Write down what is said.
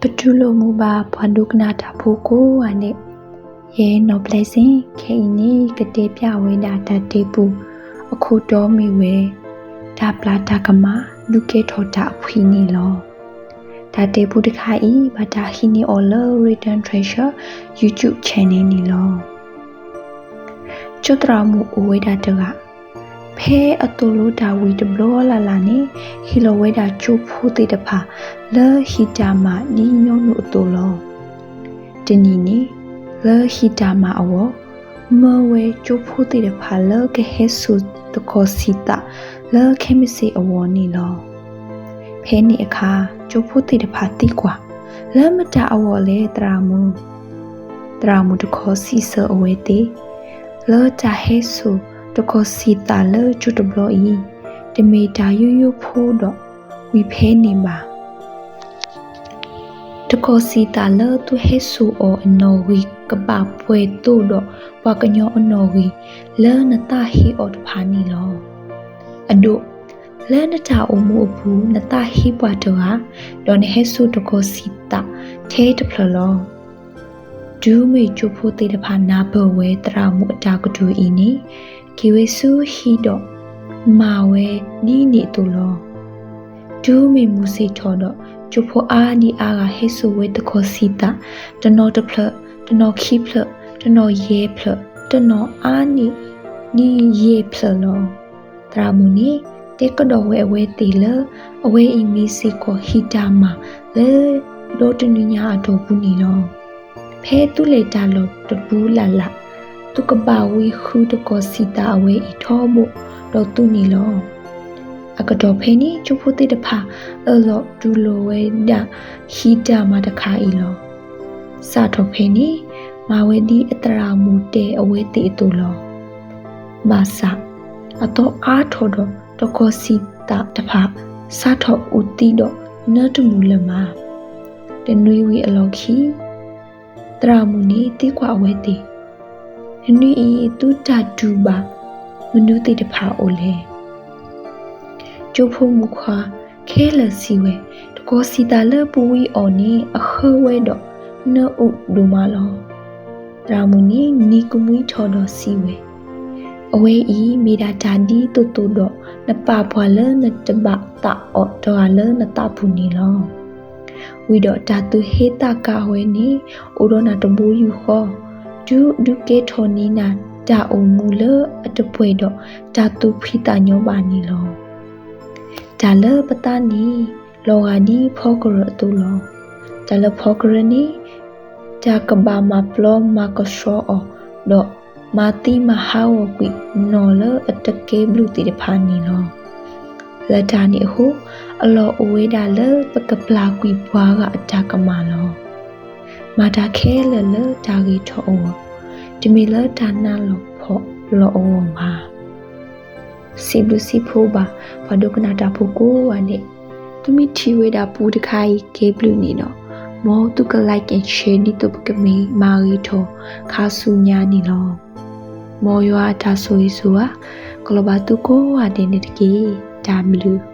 ပတူၢ်လိာ်မုာ်ဘၣ်ပှၤဒိကနၣ်တၢ်ဖိကိးဂၤဒဲး, ယဲနီၢ်ဘျဲစ့ၣ် ခဲအံၤန့ၣ် ကတဲပျၢ်ဝဲဒၣ်တၢ်တဲပူ, အခိၣ်တီမ့ၢ်ဝဲ, တၢ်ပျၢ်တၢ်ကမၣ် ဒုးကဲထီၣ်တၢ်အဖှံန့ၣ်လီၤ. တၢ်တဲပူတခါအံၤ ဘၣ်တၢ်ဟံးန့ၢ်အီၤလၢ Written Treasure YouTube channel န့ၣ်လီၤ. ကၠိသရၣ်မုၣ်အိၣ်ဝဲဒၣ်တဂၤ, ဖဲအသိၣ်လိတၢ်ဝံၤတဘျီလၢ်လၢ်န့ၣ် ဟ့ၣ်လီၤဝဲဒၣ်ကၠိဖိသ့ၣ်တဖၣ် လၢဟံၣ်တၢ်မၤဒ်ညီနုၢ်အသိးလီၤ. တနံၤန့ၣ် လၢဟံၣ်တၢ်မၤအဂီၢ်, မၢဝဲကၠိဖိသ့ၣ်တဖၣ်လၢကဟဲစိာ်သကိးဆံးသးလၢခဲမုၢ်ဆ့ၣ်အဂီၢ်န့ၣ်လီၤ. ဖဲန့ၣ်အခါ ကၠိဖိသ့ၣ်တဖၣ်သံကွၢ်, လၢမတၤအဂီၢ်လဲၣ်သရၣ်မုၣ်. သရၣ်မုၣ်တခီစံးဆၢအဝဲသ့ၣ်, လၢတၢ်ဟဲစိာ်သကိးဆံးသးလၢကၠိတဘျီအံၤ, တမ့ၢ်တၢ်ယိယိဖိဒီးဝံၤဖဲန့ၣ်ဘၣ်. သကိးဆံးသးလၢသုဟဲစိာ်အီၤအနီၣ်ဂံၢ် ကဘၣ်ပှဲၤသိးဒီးပှၤကညီအနီၣ်ဂံၢ် လၢနသးဟ့အီၤတဖၣ်န့ၣ်လီၤ. အဒိ, လၢနတၢ်အိၣ်မူအပူၤ နသးဟ့ပှၤတဂၤ, ဒီးနဟဲစိာ်သကိးဆံးသးထဲတဖျၢၣ်လီၤ. တုၤမ့ၢ်ကၠိဖိသ့ၣ်တဖၣ်နၢ်ပၢၢ်ဝဲသရၣ်မုၣ်အတၢ်ကတိၤအံၤန့ၣ်, က့ၤဝဲဆူဟံၣ်ဒီးမၤဝဲဒ်န့ၣ်အသိးလီၤ. တုၤမ့ၢ်မုၢ်ဆ့ၣ်ထီၣ်ဒီး ကၠိဖိအါဒံအါဂၤဟဲစိာ်ဝဲသကိးဆံးသး, တနီၤတဖျၢၣ်, တနီၤခံဖျၢၣ်, တနီၤယဲၢ်ဖျၢၣ်, တနီၤအါန့ၢ်ဒ်ယဲၢ်ဖျၢၣ်လီၤ. သရၣ်မုၣ်န့ၣ် တဲကဒီးဝဲအဝဲသ့ၣ်လၢ အဝဲအံၤမ့ၢ်စ့ၢ်ကီးဟံၣ်တၢ်မၤလၢ ဒီတနံၤညါအတီၢ်ပူၤန့ၣ်လီၤ. ဖဲသုလဲၤတၢ်လီၢ်တပူၤလၢ်လၢ်, သုကဘၣ်ဝံဃုသကိးဆံးသးအဝဲအံၤထီဘိဒီးသုန့ၣ်လီၤ. အကတီၢ်ဖဲန့ၣ် ကၠိဖိသ့ၣ်တဖၣ် အၢၣ်လီၤတူၢ်လိာ်ဝဲဒၣ်ဟံၣ်တၢ်မၤတခါအံၤလီၤ. စးထီၣ်ဖဲန့ၣ် မၤဝဲဒ်အသရၣ်မုၣ်တဲအဝဲသ့ၣ်အသိးလီၤ. ဘၣ်ဆၣ် အသီအါထီၣ်ဒီးသကိးဆံးသးတဖၣ် စးထီၣ်အူသံဒီးနၢတမုာ်လၢၤမး. တနွံဝံၤအလီၢ်ခံ သရၣ်မုၣ်န့ၣ်သံကွၢ်အဝဲသ့ၣ်, တနွံအံၤသုတၢ်တူၢ်ဘၣ်မနုၤသ့ၣ်တဖၣ်အိၣ်လဲၣ်. ကၠိဖိမုၣ်ခွါခဲလၢာ်စံးဝဲ, သကိးဆံးသးလၢပဝံအီၤန့ၣ် အဃၢဝဲဒီးနၢအူဒိၣ်မးလီၤ. သရၣ်မုၣ်န့ၣ်နံၤကမှံထီၣ်ဒီးစံးဝဲ, အဝဲအံၤမ့ၢ်ဒၣ်တၢ်ဒ်သိးသိးဒီးနပာ်ပှၤလၢနတဘၣ်သးအီၤတဂၤလၢနသးပူၤန့ၣ်လီၤ. ဝံၤဒီးတၢ်သုးဟ့သးကါဝဲန့ၣ် အိၣ်ဒီးနၤတဘိယူၢ်ဃီ, တုၤဒုးကဲထီၣ်န့ၢ်နၤတၢ်အိၣ်မူလၢအတပှဲၤဒီးတၢ်သူၣ်ဖှံသးညီဘၣ်န့ၣ်လီၤ. တၢ်လၢပသးန့ၣ် လီၤဂာ်ဒ်ဖီကရၢၢ်အသိးလီၤ. တၢ်လၢဖီကရၢၢ်န့ၣ် တၢ်ကဘၣ်မၤပျီမၤကဆှီအီၤ, ဒီးမၤသံမၤဟးဂီၤကွံာ်နီၢ်လၢအတကဲဘျုးသ့ၣ်တဖၣ်န့ၣ်လီၤ. လၢတၢ်န့ၣ်အဃိ, အလီၢ်အိၣ်ဝဲဒၣ်လၢပကပျၢ်ကွံာ်ပှၤဂၤအတၢ်ကမၣ်လီၤ. မၤတၢ်ခဲလၢာ်လၢတၢ်ဂ့ၤထီၣ်အဂီၢ်, တမ့ၢ်လၢတၢ်နးလီၤဖှီၣ်လီၤအဂီၢ်ဘၣ်. စံးဘျုးစံးဖှိၣ်ဘၣ် ပှၤဒိကနၣ်တၢ်ဖိကိးဂၤဒဲး, သုမ့ၢ်ထံၣ်ဝဲဒၣ်ပူတခါအံၤ ကဲဘျုးန့ၣ်ဒီး, မ်သုက like and share ဒ်သိးပကမ့ၢ်မၤဂ့ၤထီၣ်ခါဆူညါန့ၣ်လီၤ. မ်ယွၤအတၢ်ဆိၣ်ဂ့ၤဆိၣ်ဝါ ကလီၤဘၣ်သုကိးဂၤဒဲးန့ၣ်တက့ၢ်. တၢ်ဘျုး